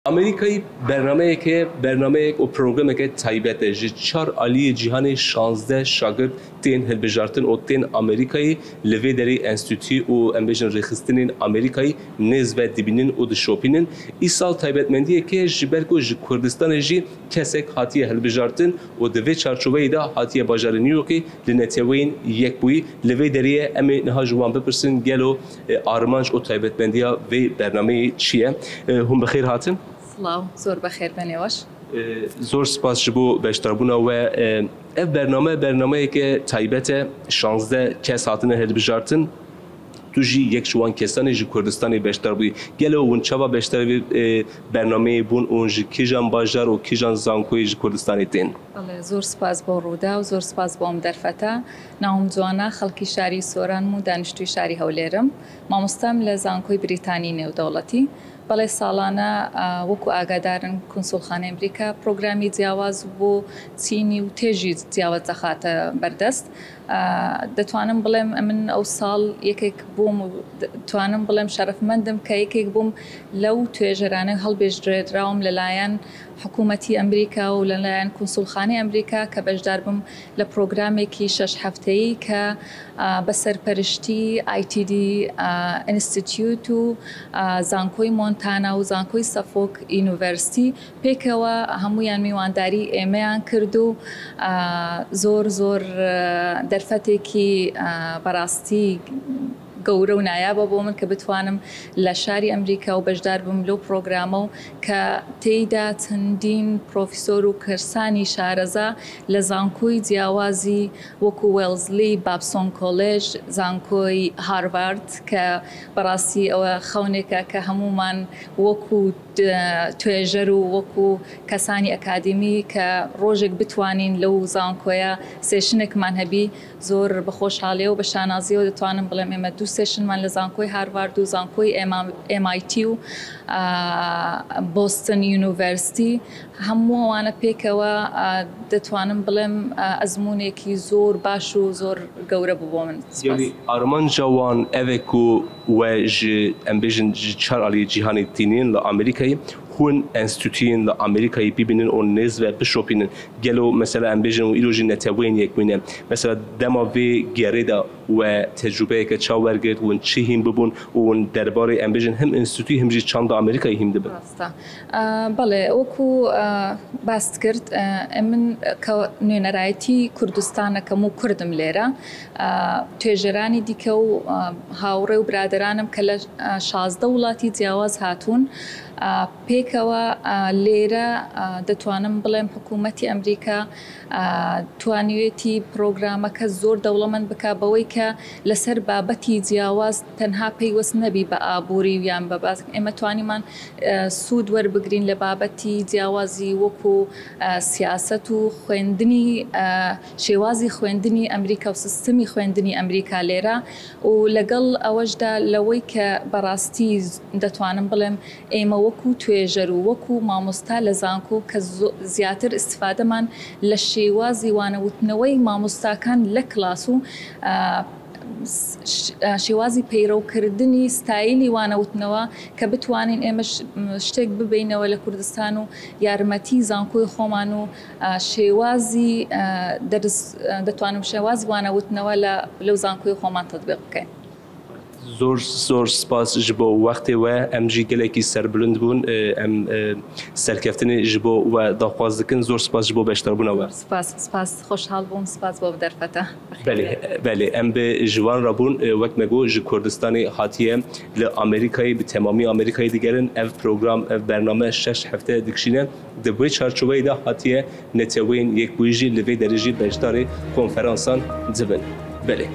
Amerîkayê bernameyek heye, bernameyek û programeke taybet e. Ji çar aliyê cîhanê 16 şagirt tên hilbijartin û tên Amerîkayê li vê derê enstîtû û em bêjin rêxistinên Amerîkayê nêz ve dibînin û dişopînin. Îsal taybetmendiyek heye ji ber ku ji Kurdistanê jî kesek hatiye hilbijartin û di vê çarçoveyê de hatiye bajarê New Yorkê li Neteweyên Yekbûyî li vê derê ye. Em ê niha ji wan bipirsin gelo armanc û taybetmendiya vê bernameyê çi ye? Hûn bi xêr hatin. Silav, zor bi xêr bin êwaş. Zor spas ji bo beşdarbûna we. Ev bername bernameyeke taybet e. 16 kes hatine hilbijartin. Tu jî yek ji wan kesanê ji Kurdistanê beşdar bûyî. Gelo hûn çawa beşdarî vê bernameyê bûn û hûn ji kîjan bajar û kîjan zankoyê ji Kurdistanê tên? Belê, zor spas bo Rûdaw, zor spas bo em derfete. Navم جوانە، خەڵکی شاری سۆرانم و دانیشتووی شاری هەولێرم. مامۆستام لە زانکۆی بریتانی نێودەوڵەتی. بەڵێ ساڵانە وەکو ئاگادارن کونسوڵخانەی ئەمریکا پرۆگرامی جیاواز بۆ چینی و تێژی جیاواز دەخاتە بەردەست. دەتوانم بڵێم ئەمن ئەو ساڵ یەکێک بووم و توانم بڵێم شەرەفمەندم کە یەکێک بووم لەو توێژەرانەی هەڵبێژرێدراوم لەلایەن حکوومەتی ئەمریکا و لەلایەن کونسوڵخانەی ئەمریکا کە بەشدار بم لە پرۆگرامێکی 6 هەفتەیی کە بە سەرپەرشتی ITD Institute و زانکۆی مۆنتانا و زانکۆی سەفۆک University پێکەوە هەمویان میوانداری ئێمەیان کرد و زۆر زۆر دەرفەتێکی بەڕاستی گەورە و نایابە بۆ من کە بتوانم لە شاری ئەمریکا و بەشدار بم لەو پرۆگرامە و کە تێیدا چەندین پرۆفیسۆر و کەسانی شارەزا لە زانکۆی جیاوازی وەکو وێڵزلی، بابسۆن کۆلێژ، زانکۆی هارڤارد کە بەڕاستی ئەوە خەونێکە کە هەمومان وەکو توێژەر و وەکو کەسانی ئەکادیمی کە ڕۆژێک بتوانین لەو زانکۆیە session ێکمان هەبی زۆر بە خۆشحاڵیەوە بە شانازیەوە دەتوانم بڵێم ئێمە دوو session مان لە زانکۆی هارڤارد و زانکۆی MIT و بۆستن University هەموو ئەوانە پێکەوە دەتوانم بڵێم ئەزمونێکی زۆر باش و زۆر گەورە بوو بۆ من. یعنی ئارمانجا وان ئەوێ ku we ji em bêjin ji çar aliyê cîhanê tînin li Amerîkayê hûn enstîtuyên li Amerîkayê bibînin û nêz ve bişopînin. Gelo mesela em bêjin û îro jî neteweyên yekbûne. Mesela dema vê gerê de we tecrübeyeke ça wergirt, hûn çi hîn bibûn û hûn derbarê em bêjin hem enstîtû hem jî çanda Amerîkayê hîn dibin. ڕاستە. بەڵێ وەکو باست کرد من کە نوێنەرایەتی کوردستانەکەم و کوردم لێرە توێژەرانی دیکە و هاوڕێ و برادەرانم کە لە 16 وڵاتی جیاواز هاتوون پێکەوە لێرە دەتوانم بڵێم حکوومەتی ئەمریکا توانیوێتی پرۆگرامەکە زۆر دەوڵەمەند بک بەوەی کە لەسەر بابەتی جیاواز تەنها پەیوەست نەبی بە ئابووری و یان بە باس ئێمە توانیمان سوود وەربگرین لە بابەتی جیاوازی وەکو سیاسەت و خوێندنی شێوازی خوێندنی ئەمریکا و سیستمی خوێندنی ئەمریکا لێرە و لەگەڵ ئەوەشدا لەوەی کە بەڕاستی دەتوانم بڵێم ئێمە وەکو توێژەر و وەکو مامۆستا لە زانکۆ کە زیاتر ئیستفادەمان لە شێوازی وانەوتنەوەی مامۆستاکان لە کلاس و شێوازی پەیڕەوکردنی ستایلی وانەوتنەوە کە بتوانین ئێمە شتێک ببینەوە لە کوردستان و یارمەتی زانکۆی خۆمان و شێوازی دەرس دەتوانم شێوازی وانەوتنەوە لەو زانکۆی خۆمان تەطبیق بکەین. زۆر زۆر سپاس ji bo wextê we em jî gelekî serbilind bûn em serkeftinê ji bo we daxwaz dikin zor spas ji bo beşdarbûna we. سپاس سپاس خۆشحاڵ بووم سپاس بۆ دەرفەتە. Belê belê em bi ji wan re bûn wek me got ji Kurdistanê hatiye li Amerîkayê bi temamî Amerîkayê digerin ev program ev bername şeş hefte dikişîne di wê çarçoveyê de hatiye Neteweyên Yekbûyî jî li vê derê jî beşdarê konferansan dibin. Belê.